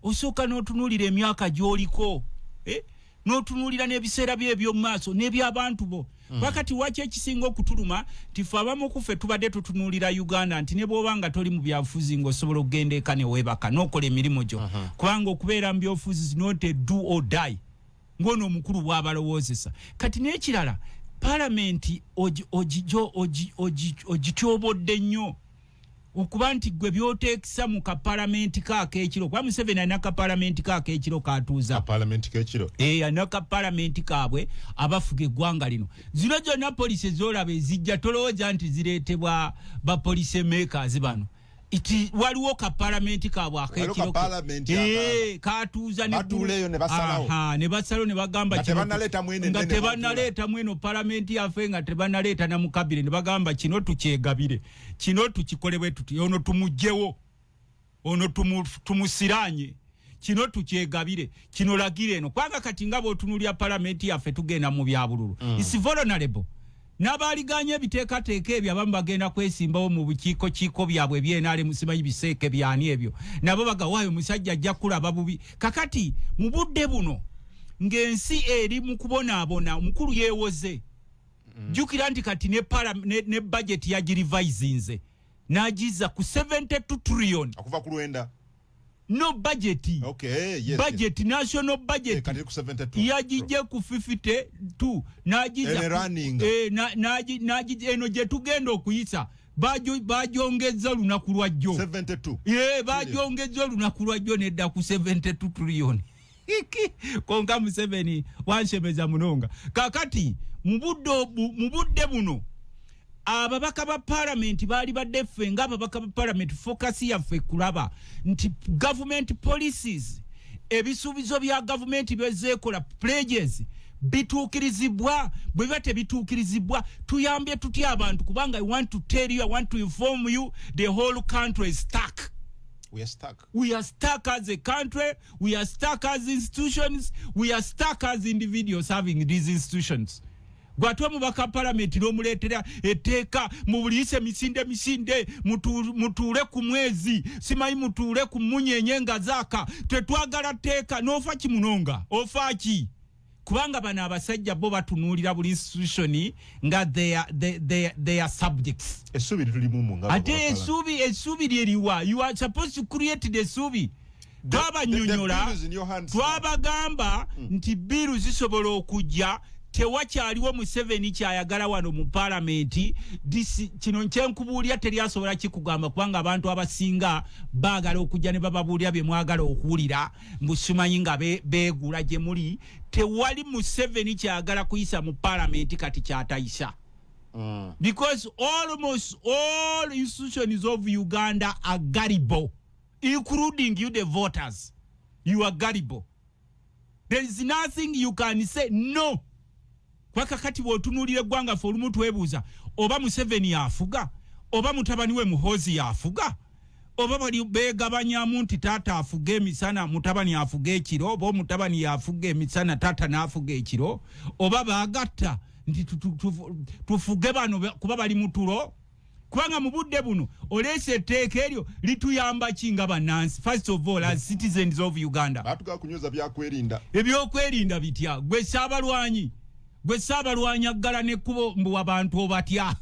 Osooka n'otunuulira emyaka gy'oliko, eh? N'otunuulira n'ebiseera byo eby'omu maaso n'ebyabantu bo. Wakati waki ekisinga okutuluma nti fe abamu ku ffe tubadde tutunuulira Uganda nti ne bw'oba nga toli mu byabufuzi, ng'osobola okugenda eka ne weebaka n'okola emirimu gyo, kubanga okubeera mu byobufuzi is not a do or die ng'ono omukulu bw'abalowoozesa. Kati n'ekirala, palamenti ogityobodde nnyo okuba nti gwe byoteekisa mu kapalamenti kaakekiro, kuba Museveni alina kapalamenti kaakekiro katuuza. Palamenti kekiro. Alina kapalamenti kaabwe abafuga eggwanga lino. Zino zonna policy zolaba ezijja, tolowooza nti zireetebwa ba policy makers bano. Iti waliwo kapalamenti kaabwe akekiro. Kapalamenti. Katuuza. Batuuleeyo ne basalawo. Aha, ne basalawo ne bagamba Nga tebannaleeta mwene nga ennene. Tebannaleeta mweno palamenti yaffe, nga tebannaleeta na mukabire, ne bagamba kino tukyegabire, kino tukikole bwe tuti, ono tumugjewo, ono tumusiranye, kino tukyegabire, kino lagire eno. Kubanga kati nga bw'otunuulira palamenti yaffe, tugenda mu byabululu, is vulnerable. N'abaaliganya ebiteekateeka ebyo abamu bagenda kwesimbawo mu bukiiko kiiko byabwe ebyenale, simanyi biseeke byani ebyo, nabo bagawaayo musajja ajja kulaba bubi. Kakati mu budde buno ng'ensi eri mu kubonaabona, omukulu yeewoze. Jjukira nti kati ne budget yagirevisinze n'agiza ku 72 trillion. Okuva ku 90. No, budget. Okay, yes. Budget, national budget. Eh, kati ku 72. Yagijje ku 52 n'agiza Ene running. Eno gye tugenda okuyisa bagyongezza olunaku lwajjo. 72. Ye bagyongezza olunaku lwajjo nedda ku 72 trillion. Konka Museveni wanshemeza munonga. Kakati mu budde buno ababaka ba palamenti baali badde, ffe ng'ababaka ba palamenti, focus yaffe kulaba nti government policies, ebisuubizo bya gavumenti byezeekola, pledges bituukirizibwa. Bwe biba tebituukirizibwa, tuyambye tutya abantu? Kubanga I want to tell you, I want to inform you, the whole country is stuck. We are stuck. We are stuck as a country, we are stuck as institutions, we are stuck as individuals having these institutions. Gwate omubaka palamenti n'omuleetera etteeka mu buliyise misinde misinde, mutuule ku mwezi, simanyi mutuule ku munyenye nga zaaka, tetwagala tteeka. N'ofa ki munonga? Ofa ki? Kubanga bano abasajja bo batunuulira buli institution nga they are subjects. Essuubi litulimu mu ngalo. Ate essuubi lyeriwa? You are supposed to create the essuubi. Twabanyonyola, The bill is in your hands. twabagamba nti bill zisobola okujja. Tewakyaliwo Museveni kyayagala wano mu palamenti. Kino nkyenkubuulira, teryasobola kikugamba, kubanga abantu abasinga baagala okujja ne bababuulira bye mwagala okuwulira, mbu simanyi nga beegula gye muli. Tewali Museveni kyayagala kuyisa mu palamenti kati kyatayisa, because almost all institutions of Uganda are gullible, including you, the voters. You are gullible. There is nothing you can say no. Paka kati bw'otunuulira eggwanga, ffe olumu twebuuza oba Museveni yafuga oba mutabani we Muhoozi yafuga, oba bali beegabanyamu nti taata afuga emisana, mutabani afuga ekiro, oba omutabani yafuga emisana, taata n'afuga ekiro, oba baagatta nti tufuge bano kuba bali mu tulo. Kubanga mu budde buno oleese etteeka eryo lituyamba ki nga bannansi, first of all as citizens of Uganda? Batugaba kunyweza byakwerinda. Ebyokwerinda bitya? Gwe saabalwanyi, gwe saabalwanyi aggala nekkubo mbu abantu obatya.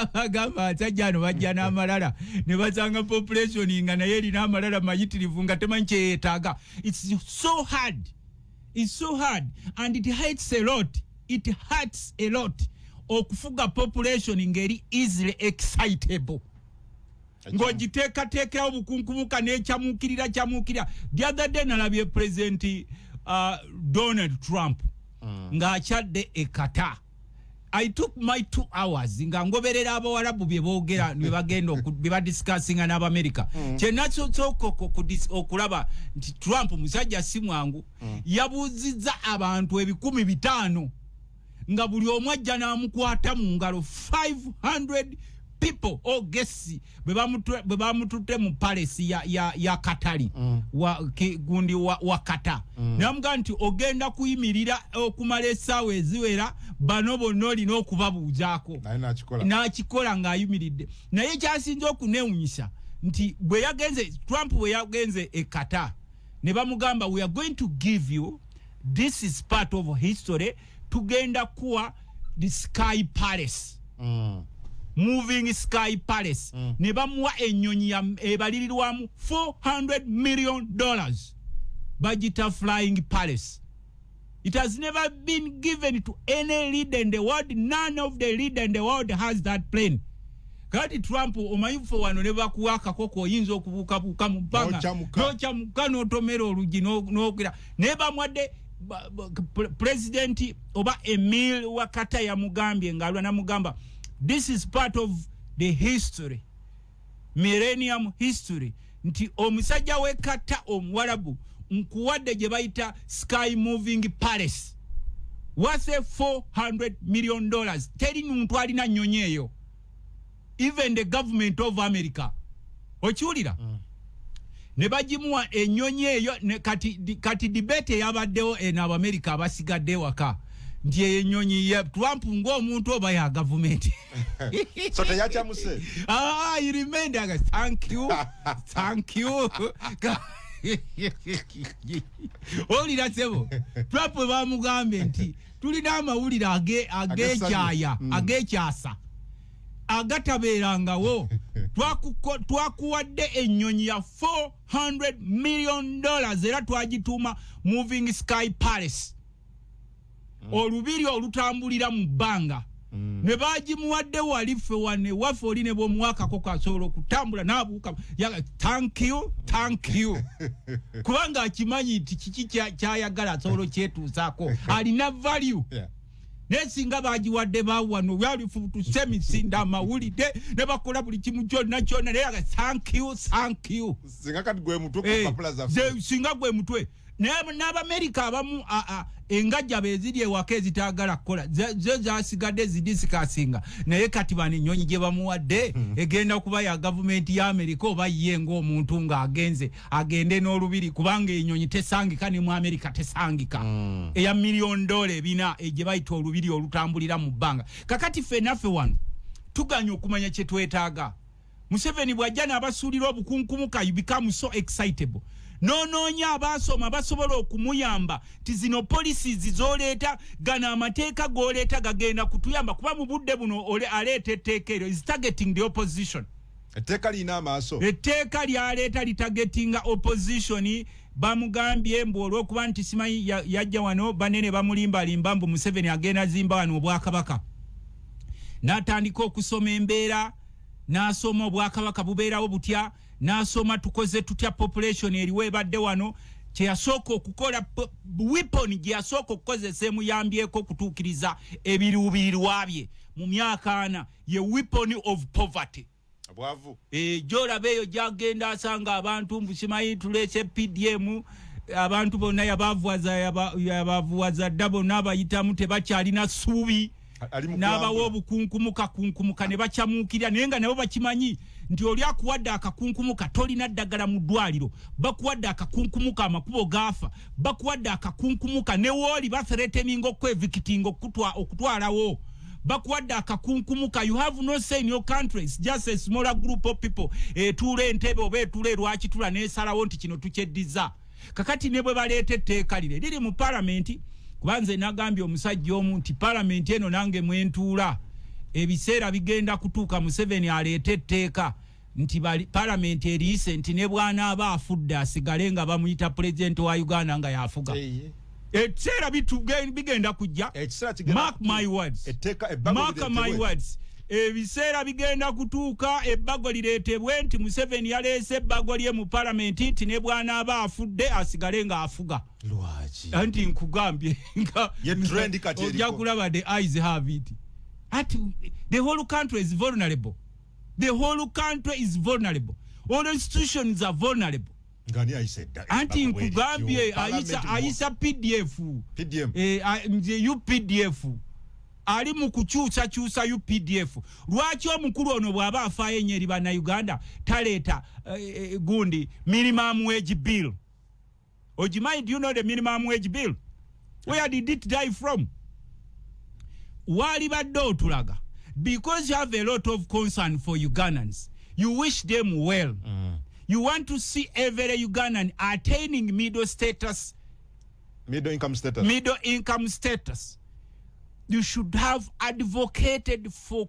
Abagamba abasajja ano bajja n'amalala ne basanga population nga naye erina amalala mayitirivu nga temanyi kyeyeetaaga. It's so hard, it's so hard and it hurts a lot, it hurts a lot okufuga population ng'eri easily excitable, ng'ogiteekateekerawo obukunkumuka n'ekyamuukirira kyamuukirira. The other day nalabye President Donald Trump ng'akyadde e Qatar. I took my 2 hours nga ngoberera abawalabu bye boogera, bye bagenda bye badiscussinga n'Abamerika. Kyenasooka okulaba nti Trump musajja si mwangu. Yabuuzizza abantu 500,000 nga buli omu ajja n'amukwata mu ngalo, 500 people or guests, bwe bamututte mu palace ya Katali, gundi wa Kata, namugamba nti ogenda kuyimirira okumala essaawa eziwera, bano bonna olina okubabuuzaako. Naye nakikola. N'akikola ng'ayimiridde. Naye kyasinze okunewunyisa Nti bwe yagenze, Trump bwe yagenze e Qatar ne bamugamba, "We are going to give you, this is part of history, tugenda kuwa the Sky Palace, moving Sky Palace." Ne bamuwa ennyonyi ebalirirwamu $400 million, bagita Flying Palace. It has never been given to any leader in the world. None of the leader in the world has that plane. Kati Trump, omanyi ffe wano ne bakuwa akakoko oyinza okubuukabuuka mu bbanga nokyamuka n'otomera oluggi n'ogira. Naye bamwadde pulezidenti oba emir wa Qatar yamugambye ng'alwa namugamba, "This is part of the history, millennium history," nti omusajja w'e Qatar omuwarabu nkuwadde gye bayita Sky Moving Palace worth $400 million. Teri muntu alina nnyonyi eyo, even the government of America. Okiwulira? Ne bagimuwa ennyonyi eyo. Kati debate eyabaddewo eno, Abamerika abasigadde ewaka nti eyo ennyonyi ya Trump ng'omuntu oba ya gavumenti? So teyakyamuse? Ah, he remained. "Thank you, thank you." Owulira sebo, Trump bwe bamugambye nti tulina amawulire agekyaya, agekyasa, agatabeerangawo, twakuwadde ennyonyi ya $400 million era twagituuma Moving Sky Palace, olubiri olutambulira mu bbanga. Ne bagimuwadde. Wali ffe wane waffe oli ne bwomuwakako asobola okutambula nabuuka, "Thank you, thank you," kubanga akimanyi nti kiki kyayagala asobola okyetuusaako, alina value. Naye singa bagiwadde bawano byalifutusemisinde amawulire ne bakola buli kimu kyonna kyonna, naye "Thank you, thank you." Singa kati gwe mutwe ku mpapula zaffe. Singa gwe mutwe. N'Abamerika abamu engajja beziri ewaka ezitagala kukola zo zasigadde zidiscussinga, naye kati bano ennyonyi gye bamuwadde egenda kuba ya gavumenti ya Amerika oba ye ng'omuntu ng'agenze agende n'olubiri? Kubanga ennyonyi tesangika ne mu Amerika tesangika, eya miliyoni dola 400 gye bayita olubiri olutambulira mu bbanga. Kakati ffe naffe wano tuganya okumanya kye twetaaga. Museveni bw'ajja n'abasuulira obukunkumuka, you become so excitable, nonoonya abaasoma basobola okumuyamba ti zino policies zoleeta, gano amateeka goleeta gagenda kutuyamba, kuba mu budde buno aleeta etteeka eryo is targeting the opposition. Etteeka lirina amaaso. Etteeka lyaleeta litargetinga opposition. Bamugambye mbu olwokuba nti simanyi yajja wano banene bamulimbalimba mbu Museveni agenda zimba wano obwakabaka, n'atandika okusoma embeera, n'asoma obwakabaka bubeerawo butya, n'asoma tukoze tutya, population eriwo ebadde wano. Kyeyasooka okukola, weapon gye yasooka okukozesa emuyambyeko okutuukiriza ebiruubirirwa bye mu myaka 40 ye weapon of poverty. Bwavu. E, gyolaba eyo gyagenda asanga abantu mbu simanyi tuleese PDM, abantu bonna yabavuwaza, yabavuwaza dda bonna abayitamu tebakyalina ssuubi. N'abawa obukunkumuka kunkumuka ne bakyamuukirira, naye nga nabo bakimanyi nti oli akuwadde akakunkumuka tolina ddagala mu ddwaliro, bakuwadde akakunkumuka amakubo gaafa, bakuwadde akakunkumuka ne wooli bathreateninga okwevictinga okutwalawo, bakuwadde akakunkumuka you have no say in your country. It's just a smaller group of people etuula entebe oba etuula erwakitula nesalawo nti kino tukyeddiza. Kakati ne bwe baleeta etteeka lire liri mu palamenti, kuba nze nagambye omusajja omu nti palamenti eno nange mwentuula, ebiseera bigenda kutuuka Museveni aleete etteeka nti palamenti eriyise nti ne bw'anaaba afudde asigale nga bamuyita pulezidenti wa Uganda nga yafuga. Ekiseera bigenda kujja, mark my words, mark my words, ebiseera bigenda kutuuka ebbago lireetebwe nti Museveni yaleese ebbago lye mu palamenti nti ne bw'anaaba afudde asigale ng'afuga. Anti nkugambye, ojja kulaba, the ayes have it. Ati the whole country is vulnerable, the whole country is vulnerable, all institutions are vulnerable. Anti nkugambye ayisa PDF, nze UPDF ali mu kukyusakyusa UPDF. Lwaki omukulu ono bw'aba afaayo ennyo eri Bannayuganda taleeta gundi minimum wage bill? Ogimanyi? Do you know the minimum wage bill? Where did it die from? Waali badde otulaga because you have a lot of concern for Ugandans. You wish them well. You want to see every Ugandan attaining middle status. Middle income status. Middle income status. You should have advocated for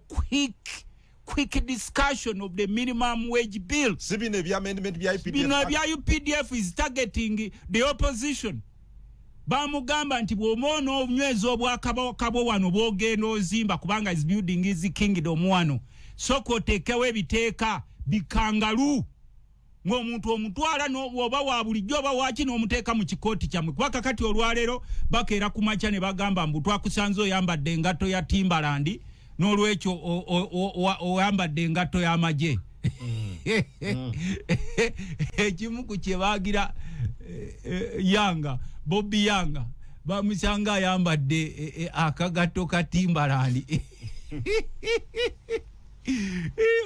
quick discussion of the minimum wage bill. Si bino ebya amendment bya UPDF. Bino bya UPDF is targeting the opposition. Bamugamba nti bw'oba onoonyweza obwakabaka bwo wano bw'ogenda ozimba, kubanga is building his kingdom wano, soka oteekewo ebiteeka bikangalu ng'omuntu omutwala oba wa bulijjo oba waki n'omuteeka mu kikooti kyammwe. Kuba kakati olwaleero bakeera ku makya ne bagamba mbu twakusanze oyambadde engatto ya Timberland, n'olwekyo oyambadde engatto y'amagye. Ekimu ku kye baagira Yanga, Bobi Yanga bamusanga ayambadde akagatto ka Timberland.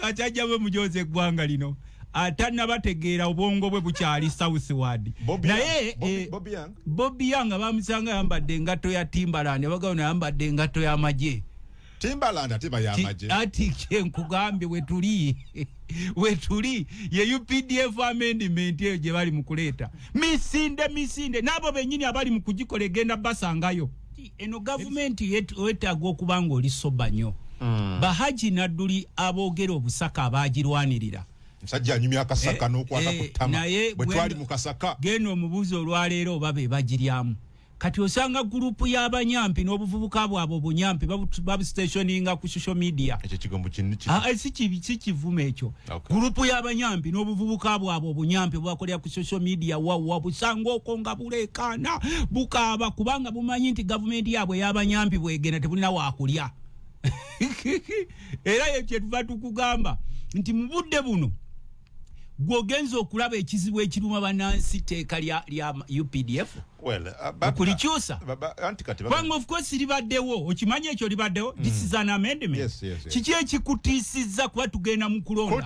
Basajja bwe mujoza eggwanga lino, atannabategeera, obwongo bwe bukyali southward. Naye Bobi Yanga bamusanga ayambadde engatto ya Timberland, abagabo ayambadde engatto y'amagye. Timberland ate bayamaje? Ati kyenkugambye, wetuli ye UPDF amendment eyo gye bali mu kuleeta misinde misinde, n'abo bennyini abali mu kugikola egenda basangayo. Eno gavumenti wetaaga okuba nga oli soba nnyo. Bahaji Nadduli aboogera obusaka abagirwanirira. Musajja anyumya akasaka n'okwata ku ttama. Bwe twali mu kasaka. Genda omubuuzi olwaleero oba be bagiryamu. Kati osanga group y'abanyampi n'obuvubuka bwabwe obunyampi babustationinga ku social media. Ekyo kigambo? Ah, eh, si kivume ekyo. Group y'abanyampi n'obuvubuka bwabwe obunyampi bwakolera ku social media, wawa busanga okwo nga buleekaana, bukaaba, kubanga bumanyi nti gavumenti yaabwe ey'abanyampi bwegenda tebulina wakulya. Era kyetuva tukugamba nti mu budde buno gwogenza okulaba ekizibu ekiruma bannansi teeka lya UPDF okulikyusa, kubanga of course libaddewo, okimanyi ekyo libaddewo. This is an amendment. Kiki ekikutiisizza? Kuba tugenda mu kulonda,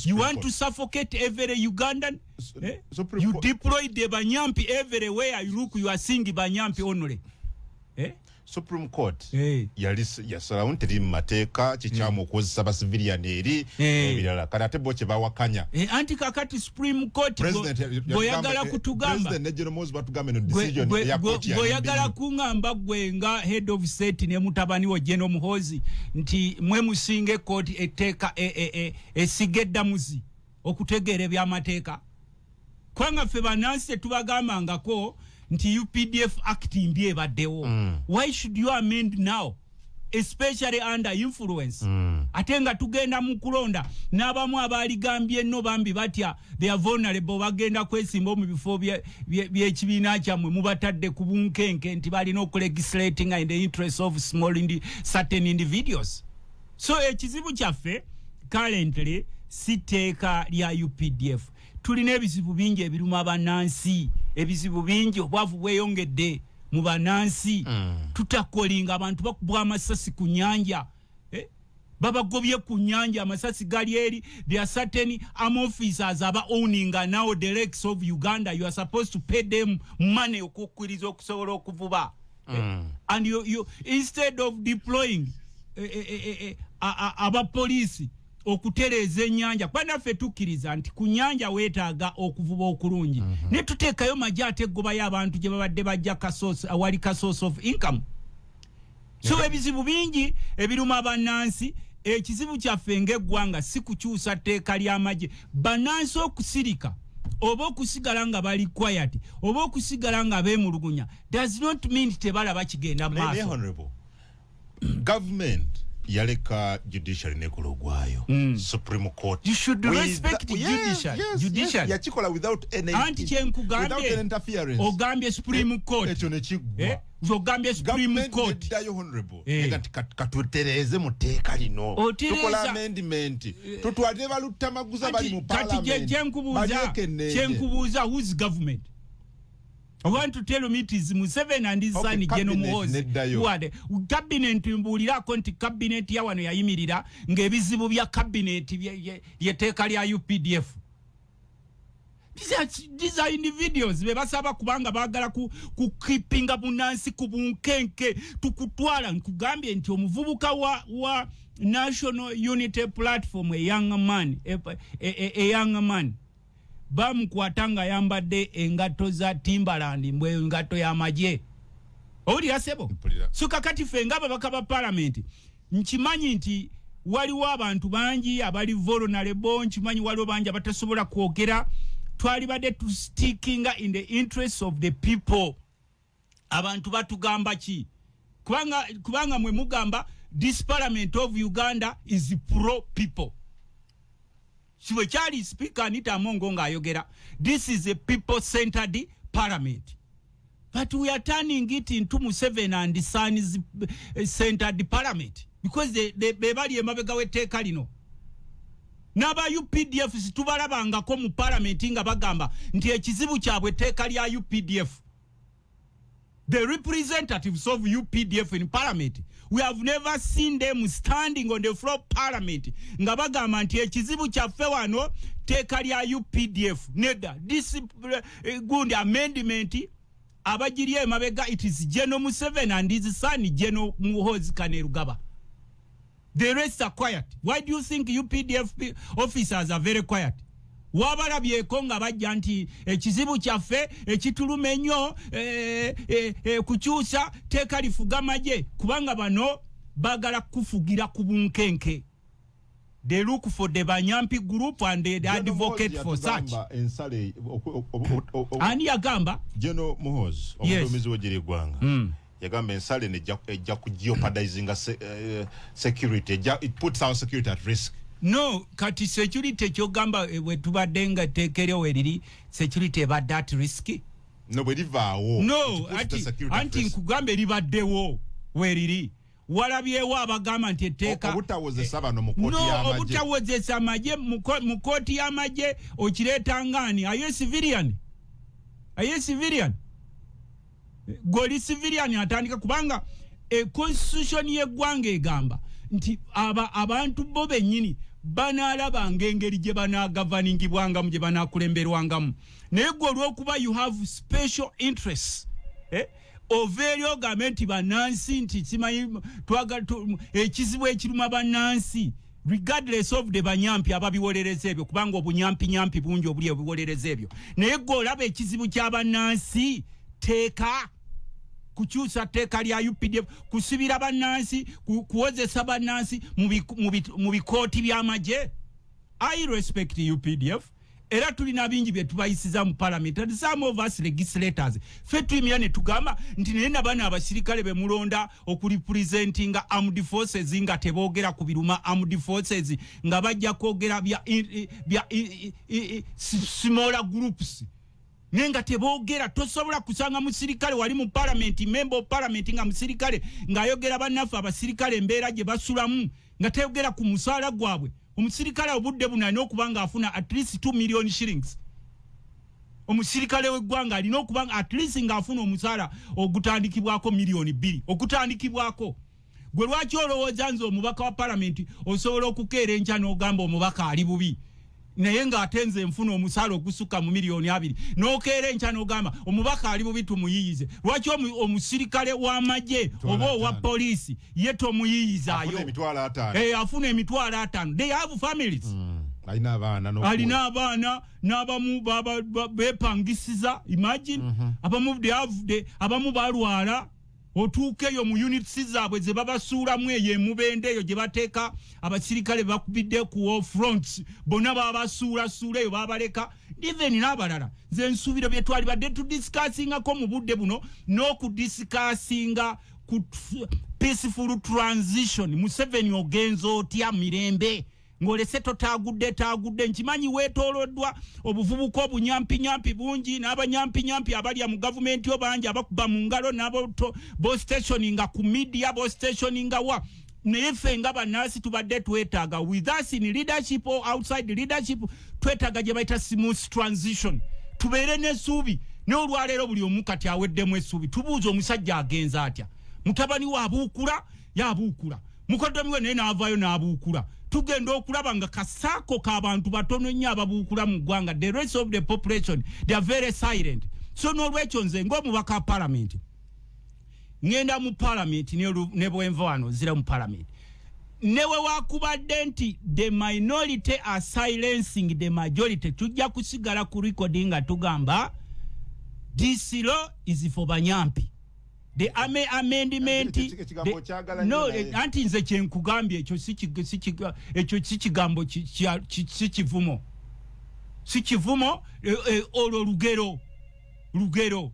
you want to suffocate every Ugandan, eh? You deploy the banyampi everywhere you look, you are seeing banyampi only, eh? Supreme Court yali yasalawo nti teri mu mateeka, kikyamu okukozesa ba civilian eri ebirala. Kati ate bo kyebawakanya. Anti kakati Supreme Court bw'oyagala kutugamba, bw'oyagala kuŋŋamba gwe nga head of state ne mutabani wo General Muhozi nti mwe musinga ekooti etteeka esiga eddamuzi okutegeera ebyamateeka, kubanga ffe bannansi tetubagambangako nti UPDF Act mbi ebaddewo. Why should you amend now, especially under influence? Ate nga tugenda mu kulonda, n'abamu abaaligambye nno bambi batya, they are vulnerable, bagenda kwesimba mu bifo by'ekibiina kyammwe, mubatadde ku bunkenke nti balina okulegislating in the interest of small certain individuals. So ekizibu kyaffe currently si tteeka lya UPDF. Tulina ebizibu bingi ebiruma bannansi, ebizibu bingi, obwavu bweyongedde mu bannansi. Tutakolinga abantu bakubwa amasasi ku nyanja, eh? Babagobye ku nyanja, amasasi gali eri. There are certain army officers aba owning now the lakes of Uganda. You are supposed to pay them money okukkiriza okusobola okuvuba. Eh? And you instead of deploying abapoliisi okutereeza ennyanja, kuba naffe tukkiriza nti ku nnyanja weetaaga okuvuba okulungi, ne tuteekayo magye ate eggobayo abantu gye babadde bajja awali ka source of income. So ebizibu bingi ebiruma bannansi. Ekizibu kyaffe ng'eggwanga si kukyusa tteeka ly'amagye. Bannansi okusirika oba okusigala nga bali quiet oba okusigala nga beemulugunya does not mean tebalaba kigenda maaso. Government yaleka judiciary nekola ogwayo. Supreme Court, you should respect judiciary. Yes, judiciary. Yes, yakikola without any anti kyenkugambye, interference. Ogambye Supreme Court. Ekyo nekiggwa. Eh? Ogambye Supreme Court. Neddayo, honorable, eh. Katutereeze mu tteeka lino, tukola amendment, tutwalire baluttamaguza bali mu parliament. Kyenkubuuza, whose government? I want to tell me it is Museveni and his son General Muhoozi. Who are the cabinet? Mbuulirako nti cabinet ya wano yayimirira ng'ebizibu bya cabinet lyetteeka lya UPDF. These are individuals be basaba, kubanga baagala ku keepinga munansi ku bunkenke. Tukutwala, nkugambye nti omuvubuka wa National Unity Platform, a young man, a young man bamukwata nga ayambadde engatto za Timberland, mbwe engatto y'amagye. Owulira, sebo? Mpulira. So kakati ffe ng'ababaka ba palamenti, nkimanyi nti waliwo abantu bangi abali vulnerable, nkimanyi waliwo bangi abatasobola kwogera. Twalibadde tustickinga in the interests of the people. Abantu batugamba ki? Kubanga mwe mugamba this Parliament of Uganda is pro people. Si bwe kyali? Speaker Anita Among ng'ayogera, this is a people centered parliament, but we are turning it into Museveni and sons centered parliament, because be bali emabega w'etteeka lino. N'aba UPDF situbalabangako mu palamenti nga bagamba nti ekizibu kyabwe etteeka lya UPDF. The representatives of UPDF in parliament, we have never seen them standing on the floor of parliament nga bagamba nti ekizibu kyaffe wano tteeka lya UPDF. Nedda. This gundi amendment, abagiri emabega, it is General Museveni and his son, General Muhoozi Kainerugaba. The rest are quiet. Why do you think UPDF officers are very quiet? Wabalabyeko nga bajja nti ekizibu kyaffe ekituluma ennyo kukyusa teeka lifuga magye? Kubanga bano baagala kufugira ku bunkenke. They look for the Banyampi group and they advocate for such. Ensale Ani yagamba? General Muhoozi, omuduumizi w'eggye ly'eggwanga, yagamba ensale eno ejja ku jeopardizinga security, it puts our security at risk. No, kati security kyogamba, bwe tubadde nga etteeka eryo weriri, security ebadde at risk? No, bwe livaawo. No, anti nkugamba eribaddewo weriri. Walabyewo abagamba nti etteeka Obutawozesa bano mu kooti y'amagye. Obutawozesa amagye mu kooti y'amagye, okireetangaani? Aye civilian, aye civilian, goli civilian atandika, kubanga e constitution y'eggwanga egamba nti aba abantu bo bennyini banaalabanga engeri gye banagavaningibwangamu, gye banaakulemberwangamu. Naye gwe olw'okuba you have special interests, eh? Ova eri ogambe nti bannansi, nti simanyi ekizibu ekiruma bannansi, regardless of the banyampi ababiwolereza ebyo, kubanga obunyampiyampi bungi obuli obiwolereza ebyo. Naye gwe olaba ekizibu ky'abannansi teeka kukyusa tteeka lya UPDF, kusibira bannansi, kuwozesa bannansi mu bikooti by'amagye. I respect UPDF, era tulina bingi bye tubayisiza mu parliament, and some of us legislators ffe tuyimira ne tugamba nti naye nabano abasirikale be mulonda okurepresentinga armed forces nga teboogera ku biruma armed forces, nga bajja kwogera bya smaller groups, naye nga teboogera. Tosobola kusanga musirikale wali mu parliament, member of parliament, nga musirikale ng'ayogera bannaffe abasirikale embeera gye basulamu, nga teyogera ku musaala gwabwe. Omusirikale obudde buno alina okuba nga afuna at least 2 million shillings. Omusirikale w'eggwanga alina okuba nga at least ng'afuna omusaala ogutandikibwako miliyoni 2 okutandikibwako. Gwe lwaki olowooza nze omubaka wa palamenti osobola okukeera enkya n'ogamba omubaka ali bubi, naye ng'ate nze nfuna omusaala ogusukka mu miliyoni 20, n'okeera enkya n'ogamba omubaka ali bubi, tumuyiyize? Lwaki omusirikale w'amagye oba owa poliisi ye tomuyiyizaayo? Afuna emitwalo 50. They have families. Alina abaana. Alina abaana, n'abamu bepangisiza, imagine. Abamu abamu balwala. Otuuka eyo mu units zaabwe ze babasuulamu eyo emubende eyo gye bateeka abasirikale bakubidde ku war fronts, bonna babasuulasuula eyo, babaleka, even n'abalala. Nze nsuubiro bye twali badde tudiscussingako mu budde buno n'okudiscussinga ku peaceful transition. Museveni, ogenza otya mirembe ng'olese totaagudde taagudde? Nkimanyi weetooloddwa obuvubuka obunyampiyampi bungi n'abanyampiyampi abalya mu gavumenti bangi abakuba mu ngalo nabo bostationinga ku media, bostationinga wa. Naye ffe nga bannansi tubadde twetaaga, with us in leadership or outside leadership, twetaaga gye bayita smooth transition, tubeere n'essuubi. Naye olwaleero buli omu kati aweddemu essuubi. Tubuuza, omusajja agenza atya? Mutabani we abuukula, yabuukula, mukoddomi we naye n'avaayo n'abuukula. Tugenda okulaba nga kasaako k'abantu batono nnyo ababuukula mu ggwanga. The rest of the population, they are very silent. So n'olwekyo nze ng'omubaka wa palamenti ŋŋenda mu palamenti, ne bwenva wano nzira mu palamenti, newe wakubadde nti the minority are silencing the majority, tujja kusigala ku record nga tugamba this law is for banyampi. The army amendment Ekigambo okyagala nnyo no naye. Anti nze kyenkugambye ekyo ekyo si kigambo si kivumo, si kivumo, olwo lugero, lugero.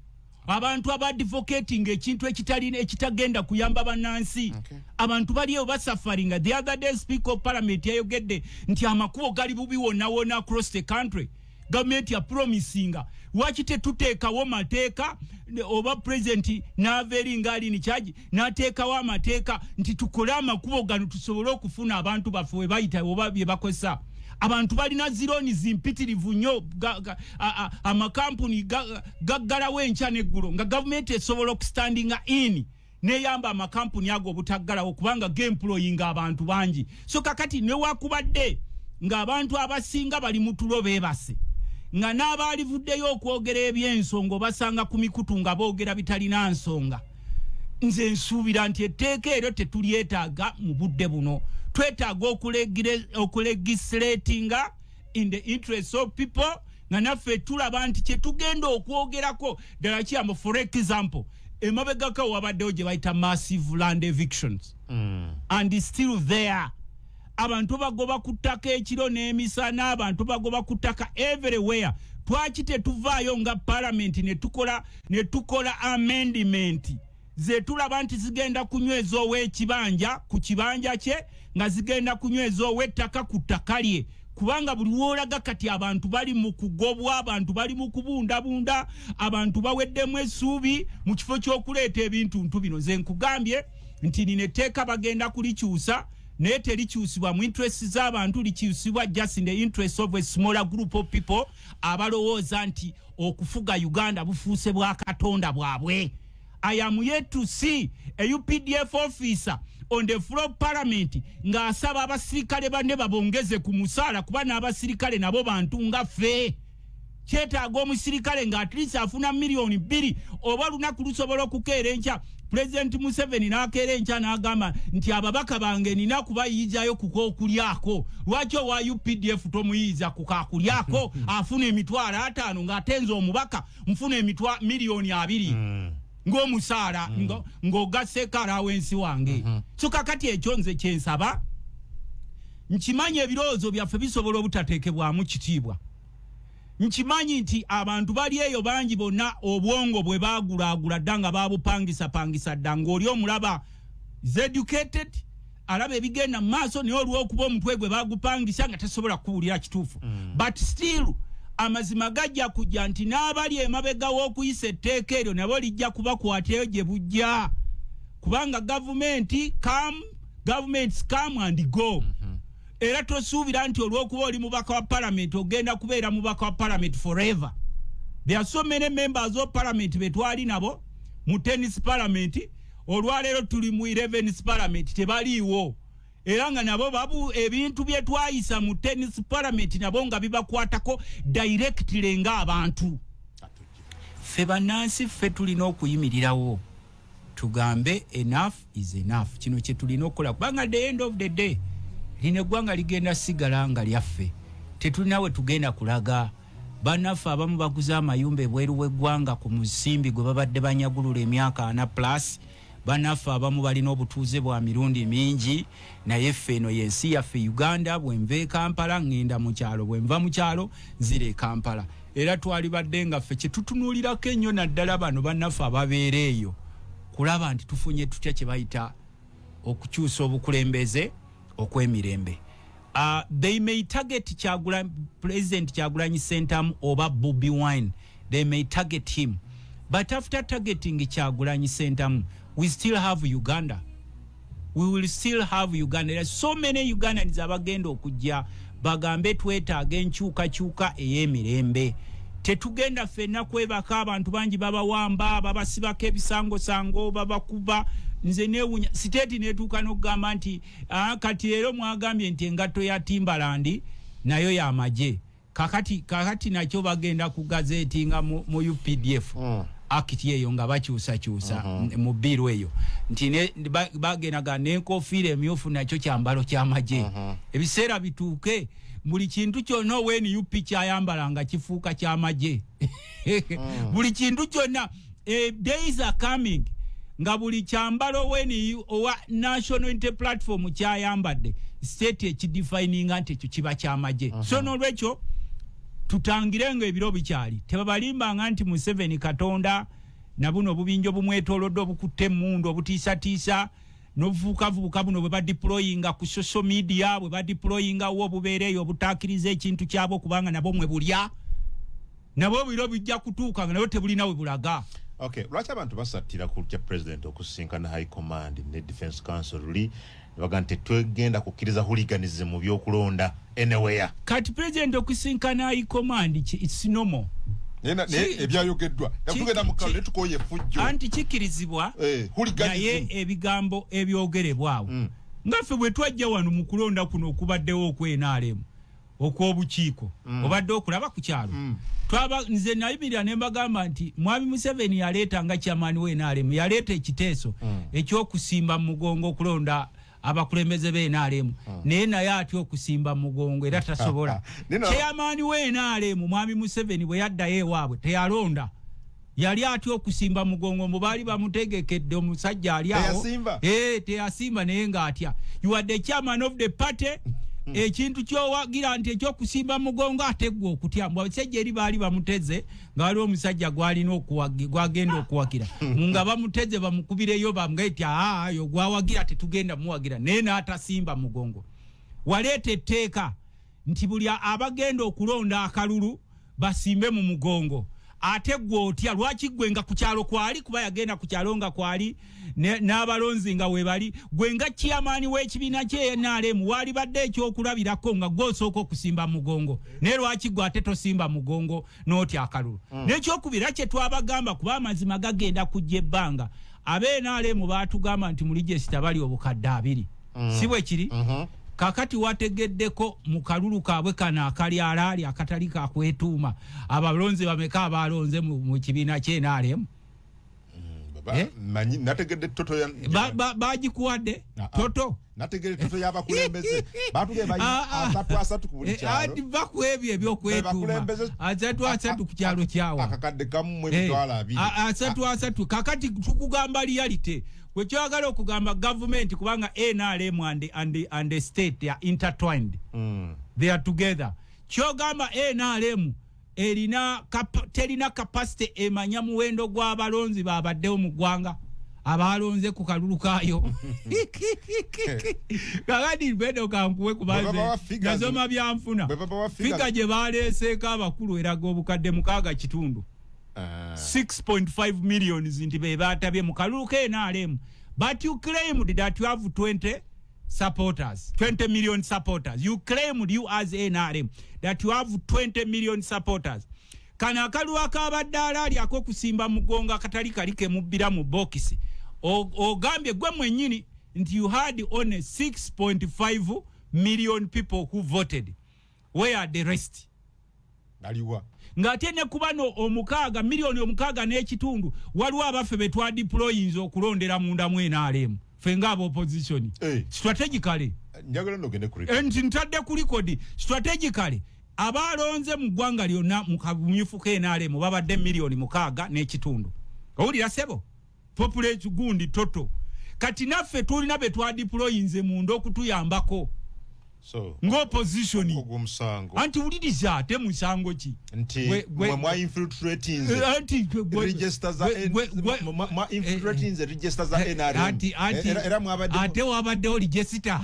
Abantu abadvocating ekintu ekitalina, ekitagenda kuyamba bannansi. Abantu baliyo basufferinga. The other day Speaker of Parliament yayogedde nti amakubo gali bubi wonna wonna across the country. Gavumenti yapromisinga, lwaki tetuteekawo mateeka oba president n'ava eri ngaali in charge n'ateekawo amateeka nti tukole amakubo gano tusobole okufuna abantu baffe we bayita oba bye bakozesa? Abantu balina zi loan zimpitirivu nnyo, amakampuni gaggalawo enkya n'eggulo, nga gavumenti esobola okustandinga in neyamba amakampuni ago obutaggalawo kubanga gemployinga abantu bangi. So kakati newakubadde ng'abantu abasinga bali mu tulo beebase, nga n'abaalivuddeyo okwogera ebyensonga obasanga ku mikutu nga boogera bitalina nsonga, nze nsuubira nti etteeka eryo tetulyetaaga mu budde buno. Twetaaga okulegislatinga in the interest of people, nga naffe tulaba nti kyetugenda okwogerako ddala kiyamba. For example, emabegako wabaddewo gye bayita massive land evictions and still there. Abantu bagoba ku ttaka ekiro n'emisana, abantu bagoba ku ttaka everywhere. Twaki tetuvaayo nga palamenti ne tukola amendment zetulaba nti zigenda kunyweza ow'ekibanja ku kibanja kye, nga zigenda kunyweza ow'ettaka ku ttaka lye? Kubanga buli woolaga kati abantu bali mu kugobwa, abantu bali mu kubundabunda, abantu baweddemu essuubi. Mu kifo ky'okuleeta ebintu ntu bino, nze nkugambye nti nina etteeka bagenda kulikyusa, naye terikyusibwa mu interest z'abantu, likyusibwa just in the interest of a smaller group of people abalowooza nti okufuga Uganda bufuuse bwa katonda bwabwe. I am yet to see a UPDF officer on the floor of parliament ng'asaba abasirikale banne babongeze ku musaala, kuba n'abasirikale nabo bantu nga ffe. Kyetaaga omusirikale nga at least afuna 2 miliyoni, oba olunaku lusobola okukeera enkya Pulezidenti Museveni n'akeera enkya n'agamba nti ababaka bange nina kubayiyizayo kukokulyako. Lwaki owa UPDF tomuyiyiza kukakulyako afuna 50,000, ng'ate nze omubaka nfuna emitwa 2 miliyoni ng'omusaala ng'ogasseeko allowance wange? So kakati ekyo nze kyensaba, nkimanyi ebirowoozo byaffe bisobola obutateekebwamu kitiibwa, nkimanyi nti abantu bali eyo bangi bonna obwongo bwe baagulaagula dda nga babupangisapangisa dda, ng'oli omulaba is educated, alaba ebigenda mu maaso, naye olw'okuba omutwe gwe bagupangisa nga tasobola kukuwulira kituufu. But still amazima gajja kujja nti n'abali emabega w'okuyisa etteeka eryo nabo lijja kubakwatayo gye bujja, kubanga gavumenti come, governments come and go. Era tosuubira nti olw'okuba oli mubaka wa palamenti ogenda kubeera mubaka wa palamenti forever. There are so many members of parliament betwali nabo mu 10th parliament, olwaleero tuli mu 11th parliament, tebaliiwo, era nga nabo babu ebintu bye twayisa mu 10th parliament nabo nga bibakwatako directly ng'abantu. Ffe bannansi, ffe tulina okuyimirirawo tugambe enough is enough. Kino kye tulina okukola, kubanga the end of the day lino eggwanga ligenda sigala nga lyaffe. Tetulina we tugenda kulaga. Bannaffe abamu baguze amayumba ebweru w'eggwanga ku musimbi gwe babadde banyagulula emyaka 40 plus. Bannaffe abamu balina obutuuze bwa mirundi mingi, naye ffe eno yensi yaffe Uganda. Bwenva e Kampala ŋŋenda mu kyalo, bwenva mu kyalo nzira e Kampala. Era twalibadde nga ffe kyetutunuulirako ennyo, naddala bano bannaffe ababeera eyo, kulaba nti tufunye tutya kye bayita okukyusa obukulembeze okw'emirembe. They may target President Kyagulanyi Sentamu oba Bobi Wine, they may target him, but after targeting Kyagulanyi Sentamu, we still have Uganda, we will still have Uganda. There are so many Ugandans abagenda okujja bagambe twetaaga enkyukakyuka ey'emirembe. Tetugenda ffenna kwebaka. Abantu bangi babawamba, babasibako ebisangosango, babakuba. Nze newunya state netuuka n'okugamba nti, "Ah, kati leero mwagambye nti engatto ya Timberland nayo yamagye." Kakati nakyo bagenda ku gazettinga mu UPDF Act eyo nga bakyusakyusa mu bill eyo nti bagendaga n'enkofiira emyufu nakyo kyambalo kyamagye. Ebiseera bituuke buli kintu kyonna owa NUP kyayambala nga kifuuka kyamagye. Buli kintu kyonna. Days are coming nga buli kyambalo weni owa National Unity Platform kyayambadde, state ekidefininga nti ekyo kiba kyamagye. So nolwekyo tutangirenga ebiro bikyali. Tebabalimbanga nti Museveni Katonda na buno obubinja obumwetoolodde obukutte emmundu obutiisatiisa n'obuvuukavuuka buno bwe badeployinga ku social media, bwe badeployingawo obubeera eyo obutaakiriza ekintu kyabwe, kubanga nabo mwe bulya, nabo biro bijja kutuuka nga nabo tebulina we bulaga. Okay, lwaki abantu basattira ku kya president okusinkana high command ne defense council luli nebaga nti tetwegenda kukkiriza hooliganism mu byokulonda anywhere? Kati president okusinkana high command, it's normal. Naye ebyayogeddwa, tugenda mu kalulu netukoye effujjo. Anti kikkirizibwa. Hooliganism. Naye ebigambo ebyogerebwa awo, nga ffe bwe twajja wano mu kulonda kuno okubaddewo okw'NRM okw'obukiiko, obadde okulaba ku kyalo, twaba nze nayimirira ne mbagamba nti Mwami Museveni yaleeta nga chairman we NRM yaleeta ekiteeso ekyokusimba mu mugongo okulonda abakulembeze be NRM, naye atya okusimba mu mugongo era tasobola. Chairman we NRM Mwami Museveni bwe yaddayo ewaabwe teyalonda, yali atya okusimba mugongo, mbu baali bamutegekedde omusajja ali awo. Teyasimba? Eh, teyasimba, naye ng'atya. You are the chairman of the party, ekintu kyowagira nti ekyokusimba mugongo, ate gwe okutya mbu abasajja eri baali bamuteze nga waliwo omusajja gwalina gwagenda okuwagira, nga bamuteze bamukubireyo bamugee ti, "Aa, oyo gwawagira tetugenda muwagira," naye n'atasimba mugongo. Waleeta etteeka nti buli abagenda okulonda akalulu basimbe mu mugongo, ate gwe otya? Lwaki gwe nga ku kyalo kwali, kuba yagenda ku kyalo nga kwali n'abalonzi nga webali, gwe nga chairman w'ekibiina kye NRM waali badde ekyokulabirako nga gwe osooka okusimba mugongo, naye lwaki gwe ate tosimba mugongo n'otya akalulu? N'ekyokubira kye twabagamba, kuba amazima gagenda kujja ebbanga, abe NRM baatugamba nti mu register bali 20,000, si bwe kiri? Kakati wategeddeko mu kalulu kaabwe kano akali alaali akatali kakwetuuma, abalonzi bameka abalonze mu kibiina kye NRM? Eh? Manyi nategedde total ya Bagikuwadde Ah, ah. total? Nategedde total y'abakulembeze, batugee balina Ah, ah. asatu asatu ku buli Eh, kyalo. ati va ku ebyo ebyokwetuuma. Bakulembeze- Asatu asatu ku kyalo kyawa? 1,020 000. Asatu asatu. Kakati tukugamba reality, kwekyagala okugamba gavumenti, kubanga NRM and the state, they are intertwined, they are together. Kyogamba NRM erina terina capacity emanya muwendo gw'abalonzi babaddewo mu ggwanga abalonze ku kalulu kaayo? Kakati bedo kankuwe, Bwe babawa figures- nasoma byanfuna. Bwe babawa figures- Figure gye baleeseeko abakulu eraga 6,000 6.5 millions nti be batabye mu kalulu ka NRM, but you claimed that you have 20 supporters, 20 million supporters. You claimed, you as NRM, that you have 20 million supporters. Kano akalulu akabadde alaali ak'okusimba mugongo akatali kali kemubbira mu bokisi, ogambye gwe mwennyini nti you had only 6.5 million people who voted. Where are the rest? Aliwa? Ng'ate ne ku bano 6 miliyoni 6.5, waliwo abaffe be twadeployinza okulondera munda mu NRM, ffe ng'aba opposition. Strategically. Njagala nogende ku Nti ntadde ku record, strategically abalonze mu ggwanga lyonna mu kamyufu ka NRM babadde miliyoni 6.5. Owulira sebo, population gundi total. Kati naffe tulina be twadeployinze munda okutuyambako so ng'opposition. Ogwo musango. Anti wuliriza, ate musango ki? Nti mwe mwa infiltratinze Anti register za mwa infiltratinze register za NRM. Anti anti Era mwabadde ate wabaddewo register?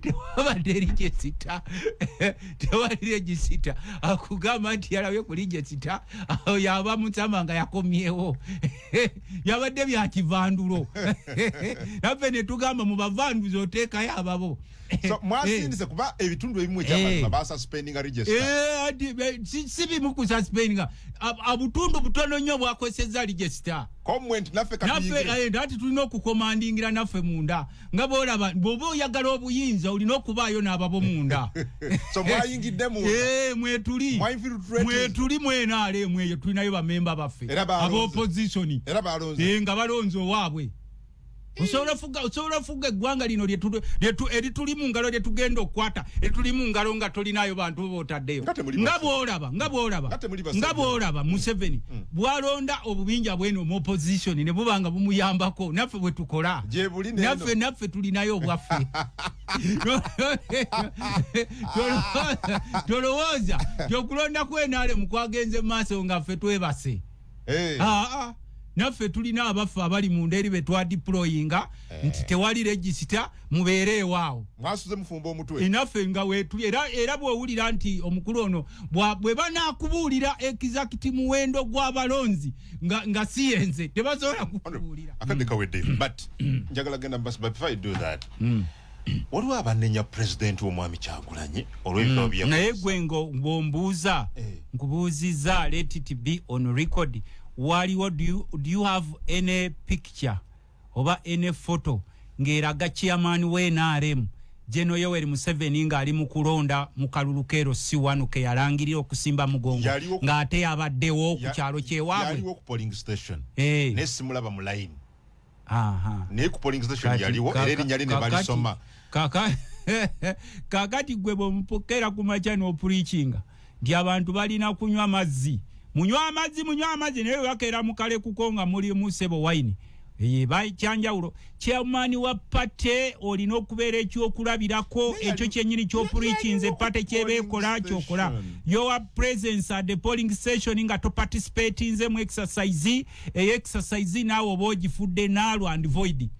Tewabadde register, tewali register. Akugamba nti yalabye ku register, awo yaba musama nga yakomyewo, yabadde byakivandulo. Naffe netugamba mu bavanduzi oteekayo ababo. So mwasindise kuba ebitundu ebimu ekyamazima basuspendinga register. Anti, si bimu kususpendinga, obutundu butono nnyo bwakozesezza register. Naffe ati tulina okukomandingira naffe munda, nga bwolaba bw'oba oyagala obuyinza olina okubaayo n'ababo munda. Mwetuli, mwetuli mwenaale mweyo tulinayo bamemba baffe ab'opposition nga balonze owaabwe. Osobola ofuga eggwanga lino erituli mu ngalo, lyetugenda okukwata, erituli mu ngalo, nga tolinayo bantu bootaddeyo? Nga bwolaba, nga bwolaba, nga bwolaba Museveni bwalonda obubinja bweno mu opposition ne buba nga bumuyambako, naffe bwe tukola, naffe tulinayo obwaffe. Tolowooza tyokulonda kwenale mukwagenze maaso nga ffe twebase. Aa, naffe tulina abaffe abali munda eri betwadeployinga nti tewali register, mubeere ewaawo. Mwasuze mufumba omutwe. Naffe nga wetuli. Era bw'owulira nti omukulu ono bwe banaakubuulira exact muwendo gw'abalonzi nga si yenze, tebasobola kukubuulira. Akadde kaweddeyo, but njagala genda bas, but before I do that, waliwo abanenya pulezidenti w'omwami Kyagulanyi olw'ebigambo bye. Naye gwe ngo bw'ombuuza, nkubuuzizza, let it be on record, waliwo, do you have any picture oba any photo ng'eraga chairman wa NRM General Yoweri Museveni ng'ali mu kulonda mu kalulu keero si wano ke yalangirira okusimba Mugongo, ng'ate yabaddewo ku kyalo kyewaabwe? Yaliwo ku polling station, naye simulaba mu line, naye ku polling station yaliwo, era erinnya lye ne balisoma. Kakati gwe bwomupokera ku makya n'opreachinga nti abantu balina kunywa mazzi, munywa amazzi, munywa amazzi, naye bakeera mukale kuko nga mulimu sebo wine, eba kyanjawulo. Chairman wa party olina okubeera ekyokulabirako, ekyo kyennyini kyopreachinze party kyebeekola kyokola. Your presence at the polling station nga toparticipatinze mu exercise, eyo exercise naawe oba ogifudde null and void.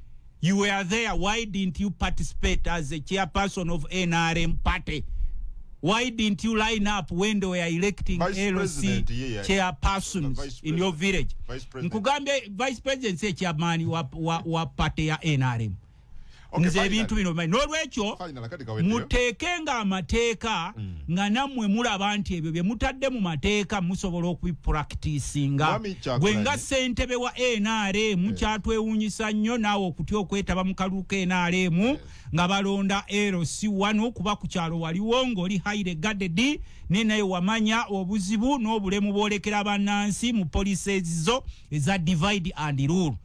You were there, why didn't you participate as a chairperson of NRM party? Why didn't you line up when they were electing Vice LC President, yeah. chairpersons Vice in your President. village? Vice President. Nkugambye, vice president si chairman wa party ya NRM. Okay, Nze finally. ebintu bino bimanyi. N'olwekyo Final, akadde kaweddeyo. muteekenga amateeka nga nammwe mulaba nti ebyo bye mutadde mu mateeka musobola okubipracticinga. Mwami Kyagulanyi. Gwe nga ssentebe wa NRM, kyatwewuunyisa nnyo naawe okutya okwetaba mu kalulu ka NRM nga balonda LC1, kuba ku kyalo waliwo ng'oli highly guarded, ne naye wamanya obuzibu n'obulemu bwolekera bannansi mu policies zo eza divide and rule,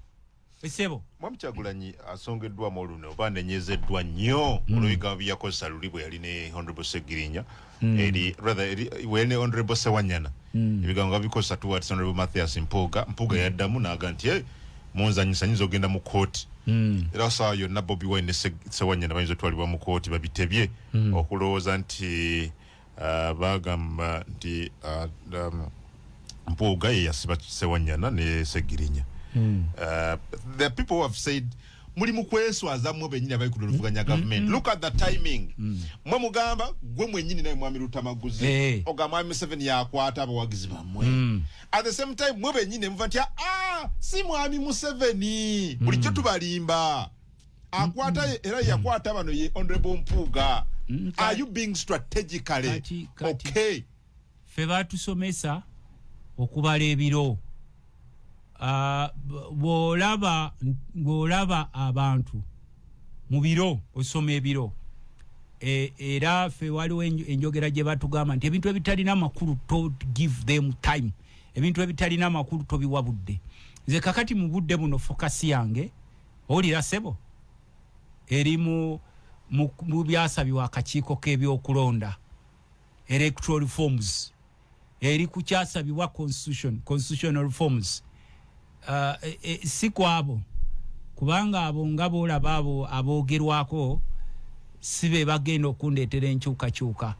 esebo. Mwami Kyagulanyi asongeddwamu oluno oba anenyezeddwa nnyo olw'ebigambo bye yakozesa luli bwe yali ne Honorable Segirinya, eri rather eri bwe yali ne Honorable Sewanyana, ebigambo nga bikozesa towards Honorable Mathias Mpuuga. Mpuuga yaddamu n'aga nti, "Hey, munzanyisa, nyinza okugenda mu kooti." Era saawa yonna Bobi Wine ne Sewanyana bayinza otwalibwa mu kooti babitebye okulowooza nti bagamba nti Mpuuga ye yasiba Sewanyana ne Segirinya. There are people who have said muli mu kweswaza mmwe bennyini abali ku luvuganya government. Look at the timing. Mwe mugamba gwe mwennyini, naye mwami Lutamaguzi, ogamba mwami Museveni yakwata abawagizi bammwe. At the same time mwe bennyini muva nti, "Ah, si mwami Museveni, bulijjo tubalimba, akwata era yakwata bano ye Honorable Mpuuga." Are you being strategically okay? Ffe batusomesa okubala ebiro. Bw'olaba abantu mu biro, osoma ebiro. Era ffe waliwo enjogera gye batugamba nti ebintu ebitalina makulu to give them time, ebintu ebitalina makulu tobiwa budde. Nze kakati mu budde buno focus yange, owulira sebo, eri mu byasabibwa akakiiko k'ebyokulonda, electoral reforms, eri ku kyasabibwa constitutional reforms. Si kwabo, kubanga abo nga boolaba abo aboogerwako si be bagenda okundeetera enkyukakyuka.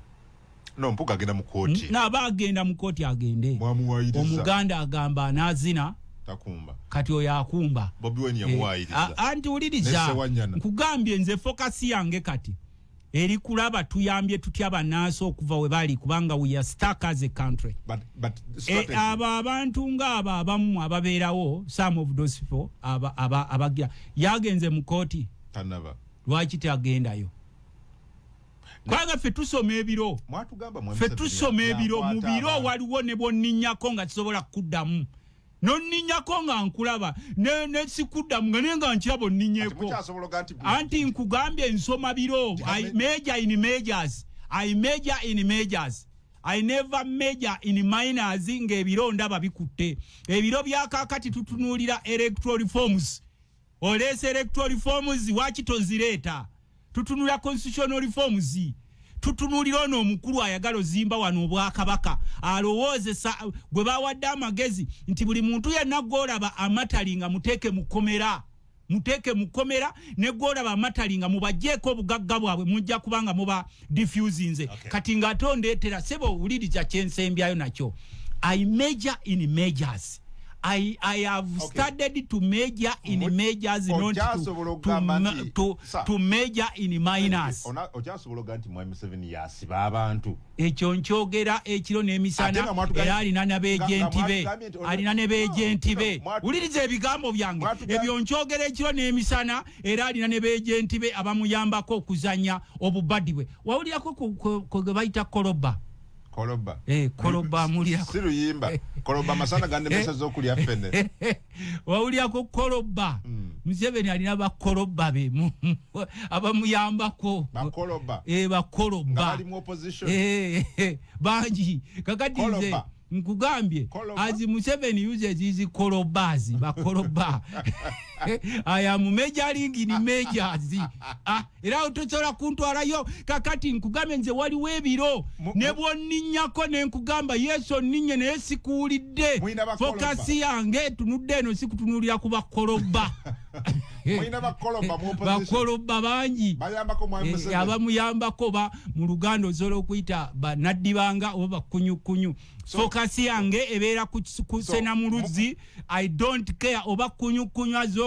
No, Mpuuga agenda mu kooti. Naaba agenda mu kooti agende. Mwamuwayiriza. Omuganda agamba anaazina takumba. Kati oyo akumba. Bobi Wine yamuwayiriza. Anti wuliriza. Ne Sewanyana. Nkugambye, nze focus yange kati eri kulaba tuyambye tutya bannansi okuva we bali, kubanga we are stuck as a country. But strategy. Abo abantu ngaabo abamu ababeerawo, some of those people abagira yagenze mu kooti. Tanaba. Lwaki tagendayo? Kubanga ffe tusoma ebiro. Mwatugamba mwe Ffe Museveni tusoma ebiro mu yakwata biro. Abantu. Waliwo ne bwonninnyako nga kisobola kuddamu. Nonninyako nga nkulaba nesikuddamu nga naye nga nkiraba onninyeko. Anti nkugambye nsoma biro. I major in majors, I major in majors, I never major in minors. Ng'ebiro ndaba bikutte. Ebiro byakakati tutunuulira electoral reforms. Oleese electoral reforms, waki tozireeta? Tutunulira constitutional reforms. Tutunuulira ono omukulu ayagala ozimba wano obwakabaka, alowoozesa gwe bawadde amagezi nti buli muntu yenna gwolaba amatali nga muteeke mukomera, muteeke mukomera, ne gwolaba amatali nga mubajjeeko obugagga bwabwe, mujja kubanga muba diffusinze. Kati ng'ate ondeetera, sebo, owuliriza kyensembyayo nakyo. I major in majors. I have studied to major in majors, not to major in minors. Okyasobola oga nti Mwami Museveni yasiba abantu? Ekyo nkyogera ekiro n'emisana, era alina nabeejenti be, alina ne beejenti be. Wuliriza ebigambo byange, ebyo nkyogera ekiro n'emisana, era alina ne beejenti be abamuyambako okuzanya obubadi bwe. Wawulirako kwe bayita koloba? Koloba. Eh, koloba mulirako? Si luyimba. Koloba masana gandemesa zokulya ffene. Wawulirako koloba? Museveni alina bakoloba be abamuyambako. Bakoloba. Eh, bakoloba. Bali mu opposition. Eh, bangi. Kakati nze nkugambye, as Museveni uses his kolobas, bakoloba, I am majoring in majors. Ah, era tosobola kuntwalayo. Kakati nkugambye nze waliwo ebiro ne bwonninnyako ne nkugamba, "Yesu, onninnye," naye sikuwulidde. Focus yange etunudde eno, sikutunuulira ku bakoloba. Bakoloba bangi abamuyambako ba mu Luganda osobola okuyita banaddibanga oba bakunyukunyu. Focus yange ebeera ku senamuluzi. I don't care oba kunyukunyu aze.